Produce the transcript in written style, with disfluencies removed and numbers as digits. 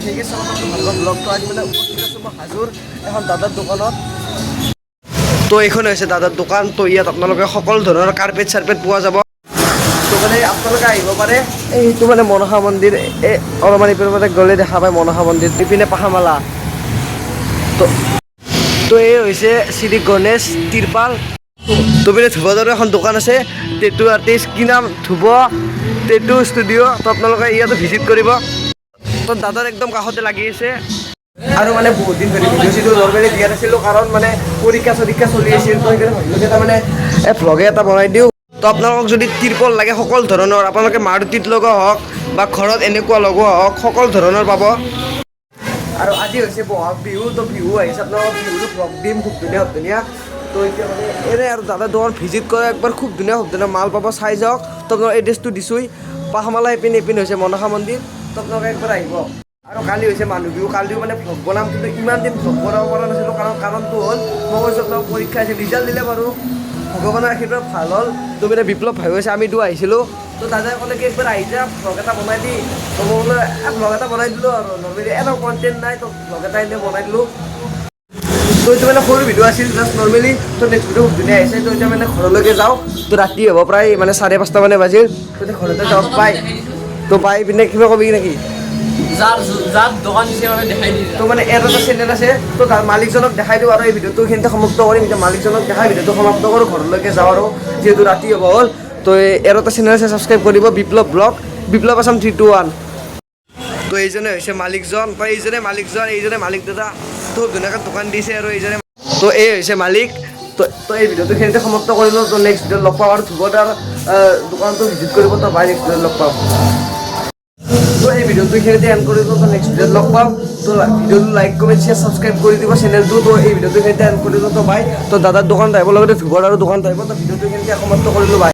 সেই স্বাগতম ব্লগটো। আজি মানে উপস্থিত আছোঁ মই হাজোৰ এখন দাদাৰ দোকানত। তো এইখন হৈছে দাদাৰ দোকান। তো ইয়াত আপোনালোকে সকলো ধৰণৰ কাৰ্পেট চাৰ্পেট পোৱা যাব। তো মানে আপোনালোকে আহিব পাৰে। এইটো মানে মনসা মন্দিৰ। এই অলপমান ইপিনে মানে গ'লে দেখা পায় মনসা মন্দিৰ, ইপিনে পাহামালা। তো এই হৈছে শ্ৰী গণেশ তিৰপাল। তো পিনে ধ্ৰুৱদাৰো এখন দোকান আছে, টেটু আৰ্টিষ্ট, কি নাম, ধ্ৰুৱ টেটু ষ্টুডিঅ'। তো আপোনালোকে ইয়াতো ভিজিট কৰিব। তো দাদাৰ একদম কাষতে লাগি আছে। আৰু মানে বহুত দিন ধৰি ভিডিঅ' চিডিঅ' নৰ্মেলি দিয়া নাছিলোঁ, কাৰণ মানে পৰীক্ষা চৰীক্ষা চলি আছিল। তো সেইকাৰণে ভাবিলোঁ যে তাৰমানে এই ভ্লগে এটা বনাই দিওঁ। তো আপোনালোকক যদি তিৰপল লাগে সকলো ধৰণৰ, আপোনালোকে মাৰুতিত লগোৱা হওক বা ঘৰত এনেকুৱা লগোৱা হওক, সকলো ধৰণৰ পাব। আৰু আজি হৈছে বহাগ বিহু। তো বিহু আহিছে, আপোনালোকক বিহুৰো ভ্লগ দিম খুব ধুনীয়া খুব ধুনীয়া। তো এতিয়া মানে এনে আৰু দাদাৰ দোকান ভিজিট কৰে একবাৰ, খুব ধুনীয়া খুব ধুনীয়া মাল পাব, চাই যাওক। তো আপোনালোক এড্ৰেছটো দিছোঁই। পাহামালা এইপিনে, এইপিনে হৈছে মনসা মন্দিৰ। তো আপোনালোকে একবাৰ আহিব। আৰু কালি হৈছে মানুহ বিহু, কালিও মানে ভ্লগ বনাম, কিন্তু ইমান দিন ভ্লগ বনাব পৰা নাছিলোঁ। কাৰণ কাৰণটো হ'ল মই কৈছোঁ আপোনাক, পৰীক্ষা আছিল। ৰিজাল্ট দিলে বাৰু, ভগৱানৰ আশীৰ্বাদ ভাল হ'ল। তো মানে বিপ্লৱ ভাই হৈছে, আমি দুয়ো আহিছিলোঁ। তো দাদাই ক'লে কি একবাৰ আহি যা, ভ্লগ এটা বনাই দি। তো মই বোলো ভ্লগ এটা বনাই দিলোঁ। আৰু নৰ্মেলি এটা কণ্টেণ্ট নাই, তো ভ্লগ এটা এনেই বনাই দিলোঁ। তো এইটো মানে সৰু ভিডিঅ' আছিল জাষ্ট নৰ্মেলি। তো নেক্সট ভিডিঅ' খুব ধুনীয়া আহিছে। তো এতিয়া মানে ঘৰলৈকে যাওঁ। তো ৰাতি হ'ব প্ৰায় মানে 5:30 মানে বাজিল। তো এতিয়া ঘৰতে যাওঁ। বাই। তো বাই পিনে কিবা কবি নেকি? যাৰ যাৰ দোকান দিছে মানে দেখাই দি। তো মানে ইয়াত এটা চেনেল আছে, তো তাৰ মালিকজনক দেখাই দিওঁ আৰু এই ভিডিঅ'টো এইখিনিতে সমাপ্ত কৰিম। এতিয়া মালিকজনক দেখাই ভিডিঅ'টো সমাপ্ত কৰোঁ, ঘৰলৈকে যাওঁ আৰু যিহেতু ৰাতি হ'ব হ'ল। তো ইয়াৰ এটা চেনেল আছে, ছাবস্ক্ৰাইব কৰিব, বিপ্লৱ ব্লগ, বিপ্লৱ আছাম 321। তো এইজনে হৈছে মালিকজন। তো এইজনে মালিকজন, এইজনে মালিক দাদা। তো ধুনীয়াকৈ দোকান দিছে আৰু এইজনে। তো এই হৈছে মালিক। তো এই ভিডিঅ'টো এইখিনিতে সমাপ্ত কৰিলোঁ। তো নেক্সট ভিডিঅ'ত লগ পাম আৰু ধ্ৰুৱদাৰ দোকানটো ভিজিট কৰিব। তো বাই, নেক্সট ভিডিঅ'ত লগ পাম। তো এই ভিডিঅ'টো এইখিনিতে এণ্ড কৰিলোঁ। তো নেক্সট ভিডিঅ'ত লগ পাম। তো ভিডিঅ'টো লাইক, কমেণ্ট, শ্বেয়াৰ, ছাবস্ক্ৰাইব কৰি দিব চেনেলটো। তো এই ভিডিঅ'টো এইখিনিতে এণ্ড কৰিলোঁ। তো বাই। তো দাদাৰ দোকানত আহিব, লগতে ধ্ৰুৱদাৰো দোকানত আহিব। তো ভিডিঅ'টো এইখিনিতে সমাপ্ত কৰিলোঁ। বাই।